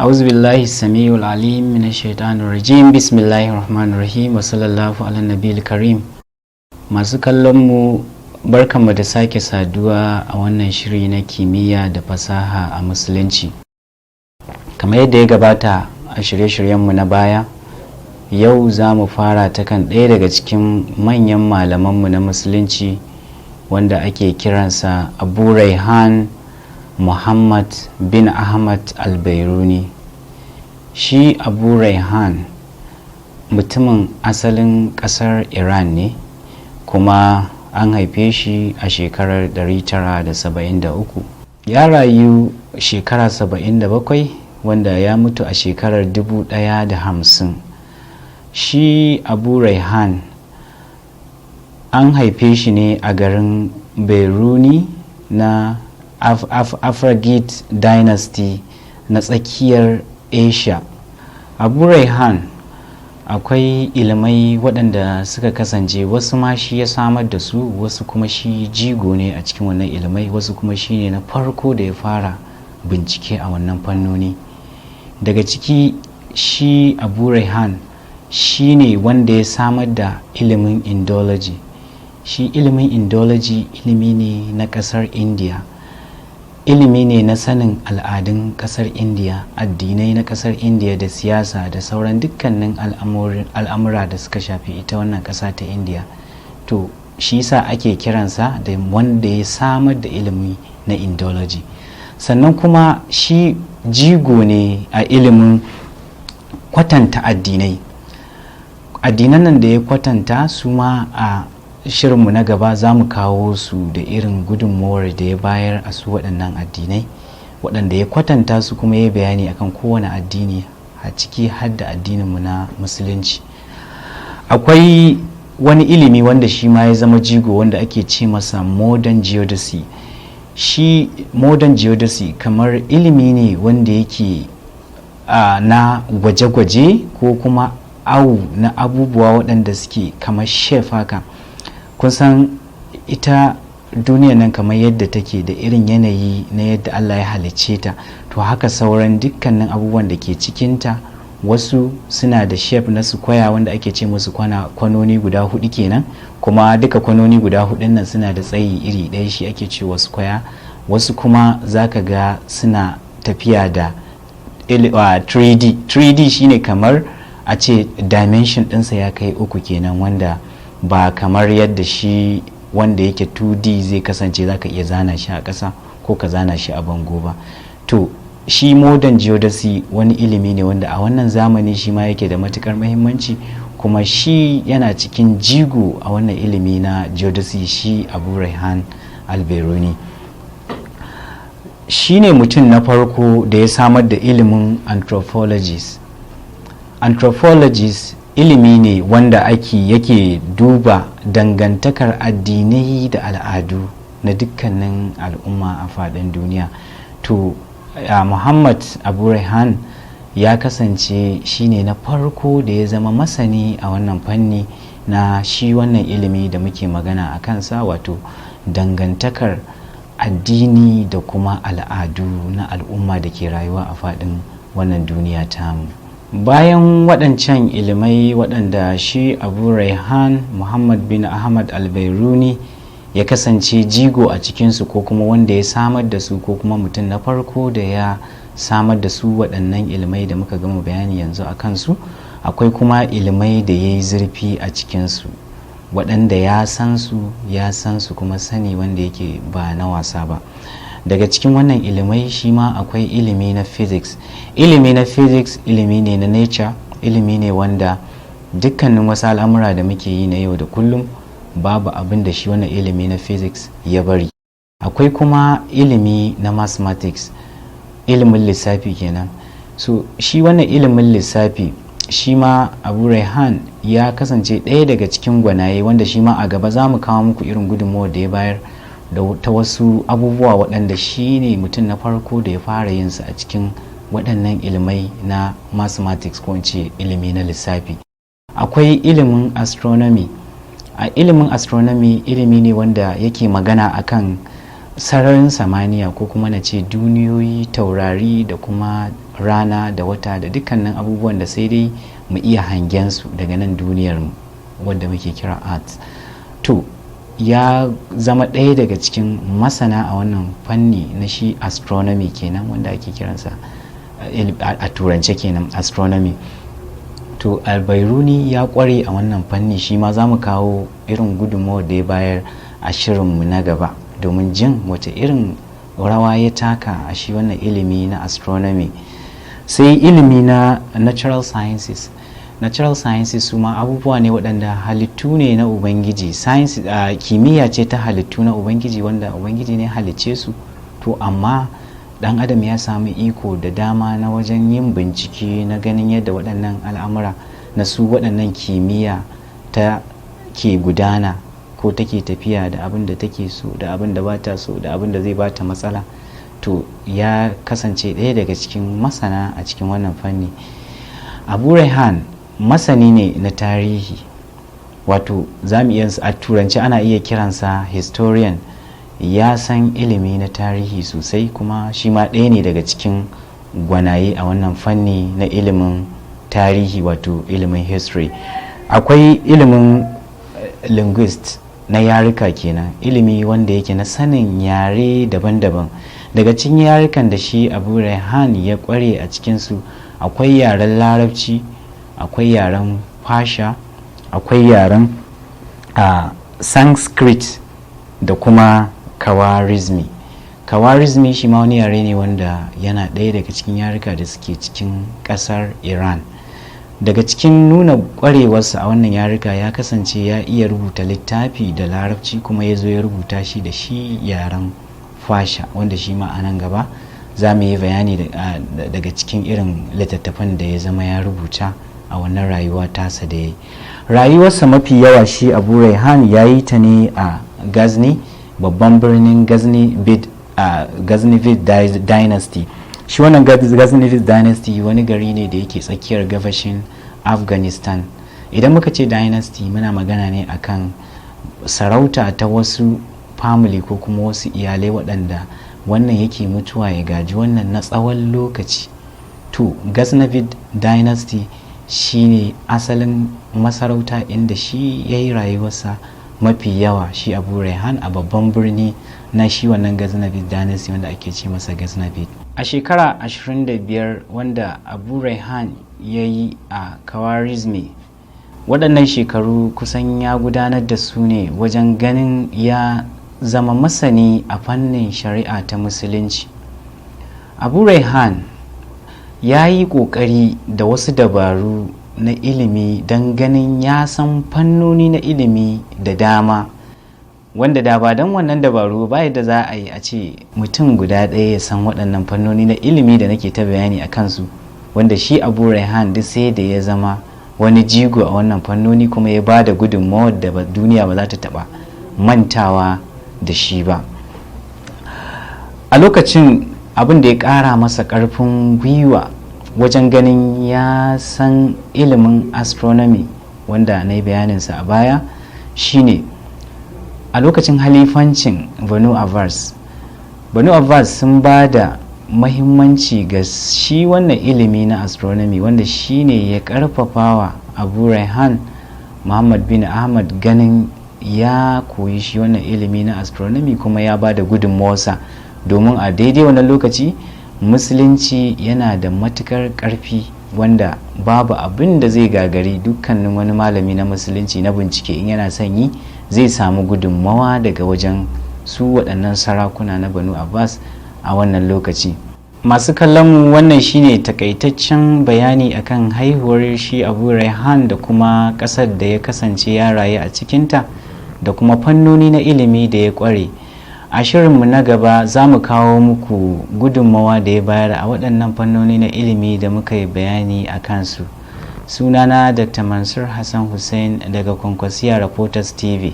أعوذ بالله السميع العليم من الشيطان الرجيم. بسم الله الرحمن الرحيم وصلى الله على النبي الكريم. Masu kallon mu, barkanmu da sake saduwa a wannan shiri na kimiyya da fasaha a Musulunci. Kamar yadda ya gabata a shirye-shiryenmu na baya, yau za mu fara ta kan ɗaya daga cikin manyan malamanmu na Musulunci wanda ake kiransa Abu Raihan Muhammad bin Ahmad Albairuni. Shi Abu Raihan mutumin asalin ƙasar Iran ne, kuma an haife shi a shekarar 973. Ya rayu shekara 77, wanda ya mutu a shekarar 1050. Shi Abu Raihan an haife shi ne a garin Beruni na Afrigid dynasty na tsakiyar Asia. Abu Raihan akwai ilimai waɗanda suka kasance wasu ma shi ya samar da su, wasu kuma shi jigo ne a cikin wannan ilimai, wasu kuma shi ne na farko da ya fara bincike a wannan fannoni. Daga ciki, shi Abu Raihan shi ne wanda ya samar da ilimin Indology. Shi ilimin Indology ilimi ne na ƙasar India, ilimi ne na sanin al'adun ƙasar India, addinai na ƙasar India da siyasa da sauran dukkanin al'amura da suka shafi ita wannan ƙasa ta India. To, shi sa ake kiransa da wanda ya samar da ilimi na Indology. Sannan kuma shi jigo ne a ilimin kwatanta addinai. Addinan nan da ya kwatanta su ma, a shirinmu na gaba za mu kawo su da irin gudunmawar da ya bayar a su waɗannan addinai waɗanda ya kwatanta su, kuma ya bayani akan kowane addini a ciki, har da addininmu na Musulunci. Akwai wani ilimi wanda shi ma ya zama jigo wanda ake ce masa modern geodesy. Shi modern geodesy kamar ilimi ne wanda yake na gwaje-gwaje ko kuma awu na abubuwa waɗanda suke kamar shape haka. Kun san ita duniya nan kamar yadda take da irin yanayi na yadda Allah ya halicce ta, to haka sauran dukkanin abubuwan da ke cikinta, wasu suna da shape na square wanda ake ce musu kwanoni guda hudu kenan, kuma duka kwanoni guda hudun nan suna da tsayi iri ɗaya, shi ake cewa square. Wasu kuma zaka ga suna tafiya da 3D. 3D shine kamar a ce dimension ɗinsa ya kai uku kenan, wanda ba kamar yadda shi wanda yake 2D zai kasance zaka iya zana shi a ƙasa ko ka zana shi a bango ba. To, shi modern geodesy wani ilimi ne wanda a wannan zamani shi ma yake da matukar muhimmanci, kuma shi yana cikin jigo a wannan ilimi na geodesy. Shi Abu Raihan Alberuni shi ne mutum na farko da ya samar da ilimin anthropologist. Anthropologist ilimi ne wanda ake yake duba dangantakar addinai da al'adu na dukkanin al'umma a faɗin duniya. To, Muhammad Abu Raihan ya kasance shine na farko da ya zama masani a wannan fanni na shi wannan ilimi da muke magana a kansa, wato dangantakar addini da kuma al'adu na al'umma da ke rayuwa a faɗin wannan duniya tamu. Bayan waɗancan ilimai waɗanda shi Abu Raihan Muhammad bin Ahmad Albairuni ya kasance jigo a cikinsu, ko kuma wanda ya samar da su, ko kuma mutum na farko da ya samar da su waɗannan ilimai da muka gama bayani yanzu a kansu, akwai kuma ilimai da ya yi zurfi a cikinsu waɗanda ya san su, ya san su kuma sani wanda yake ba na wasa ba. Daga cikin wannan ilimai shi ma akwai ilimi na physics. Ilimi na physics ilimi ne na nature, ilimi ne wanda dukkanin wasu al'amura da muke yi na yau da kullum, babu abin da shi wannan ilimi na physics ya bari. Akwai kuma ilimi na mathematics, ilimin lissafi kenan. So shi wannan ilimin lissafi, shi ma Abu Raihan ya kasance ɗaya daga cikin gwanaye, wanda shi ma a gaba za mu kawo muku irin gudunmawar da ya bayar da ta wasu abubuwa waɗanda shi ne mutum na farko da ya fara yin su a cikin waɗannan ilimai na mathematics, ko ce ilimi na lissafi. Akwai ilimin astronomy. A ilimin astronomy ilimi ne wanda yake magana akan sararin samaniya, ko kuma na ce duniyoyi, taurari da kuma rana da wata da dukkanin abubuwan da sai dai mu iya hangen su daga nan duniyarmu wadda muke kira Earth. To, ya zama ɗaya daga cikin masana a wannan fanni na shi astronomy kenan, wanda ake kiransa a turance kenan astronomy. To, Albairuni ya kware a wannan fanni. Shi ma za mu kawo irin gudunmawar da ya bayar a shirinmu na gaba domin jin wace irin rawa ya taka a shi wannan ilimi na astronomy. Sai ilimi na natural sciences. Natural sciences su ma abubuwa ne waɗanda halittu ne na Ubangiji. Science, kimiyya ce ta halittu na Ubangiji, wanda Ubangiji ne halicce su. To, amma dan adam ya sami iko da dama na wajen yin bincike na ganin yadda waɗannan al'amura na su waɗannan kimiyya ta ke gudana ko take tafiya, da abin da take so, da abin da ba ta so, da abin da zai bata matsala. To, ya kasance ɗaya daga cikin masana a cikin wannan fanni. Abu Raihan masani ne na tarihi, wato za mu iya, a turanci ana iya kiransa historian. Ya san ilimi na tarihi sosai, kuma shi ma ɗaya ne daga cikin gwanaye a wannan fanni na ilimin tarihi, wato ilimin history. Akwai ilimin linguist na yaruka kenan, ilimi wanda yake na sanin yare daban-daban. Daga cikin yarukan da shi Abu Raihan ya kware a cikinsu akwai yaren Larabci, akwai yaren Fasha, akwai yaren Sanskrit da kuma Kawarizmi. Kawarizmi shi ma wani yare ne wanda yana ɗaya daga cikin yaruka da suke cikin ƙasar Iran. Daga cikin nuna ƙwarewarsa a wannan yaruka, ya kasance ya iya rubuta littafi da Larabci, kuma ya zo ya rubuta shi da shi yaren Fasha, wanda shi ma a nan gaba za mu yi bayani daga cikin irin littattafan da ya zama ya rubuta a wannan rayuwa tasa da ya yi. Rayuwarsa mafi yawa, shi Abu Raihan ya yi ta ne a Gazni, babban birnin Ghaznavid dynasty. Shi wannan Ghaznavid dynasty wani gari ne da yake tsakiyar gabashin Afghanistan. Idan muka ce dynasty, muna magana ne akan sarauta ta wasu family ko kuma wasu iyalai waɗanda wannan yake mutuwa ya gaji wannan na tsawon lokaci. To, Ghaznavid dynasty shine asalin masarauta inda shi ya yi rayuwarsa mafi yawa, shi Abu Raihan, a babban birni na shi wannan Ghaznavid dynasty wanda ake ce masa Ghaznavid. A shekara 25 wanda Abu Raihan ya yi a Kawarizmi, waɗannan shekaru kusan ya gudanar da su ne wajen ganin ya zama masani a fannin shari'a ta Musulunci. Abu Raihan ya yi ƙoƙari da wasu dabaru na ilimi don ganin ya san fannoni na ilimi da dama, wanda da ba don wannan dabaru ba, yadda za a yi a ce mutum guda ɗaya ya san waɗannan fannoni na ilimi da nake ta bayani a kansu, wanda shi Abu Raihan duk sai da ya zama wani jigo a wannan fannoni, kuma ya ba da gudunmawar da duniya ba za ta taɓa mantawa da shi ba. A lokacin, abin da ya ƙara masa ƙarfin gwiwa wajen ganin ya san ilimin astronomy wanda na yi bayaninsa a baya shine a lokacin halifancin Banu Abbas. Banu Abbas sun ba da mahimmanci ga shi wannan ilimi na astronomy, wanda shine ya karfafawa Abu Raihan Muhammad bin Ahmad ganin ya koyi shi wannan ilimi na astronomy, kuma ya ba da gudunmawarsa, domin a daidai wannan lokaci Musulunci yana da matukar karfi, wanda babu abin da zai gagari dukkanin wani malami na Musulunci na bincike. In yana son yi, zai samu gudunmawa daga wajen su waɗannan sarakuna na Banu Abbas a wannan lokaci. Masu kallon mu, wannan shine takaitaccen bayani akan haihuwar shi Abu Raihan, da kuma ƙasar da ya kasance ya rayu a cikinta, da kuma fannoni na ilimi da ya ƙware. A shirinmu na gaba za mu kawo muku gudunmawa da ya bayar a waɗannan fannoni na ilimi da muka yi bayani a kansu. Sunana Dr. Mansur Hassan Hussein daga Kwankwasiya Reporters TV.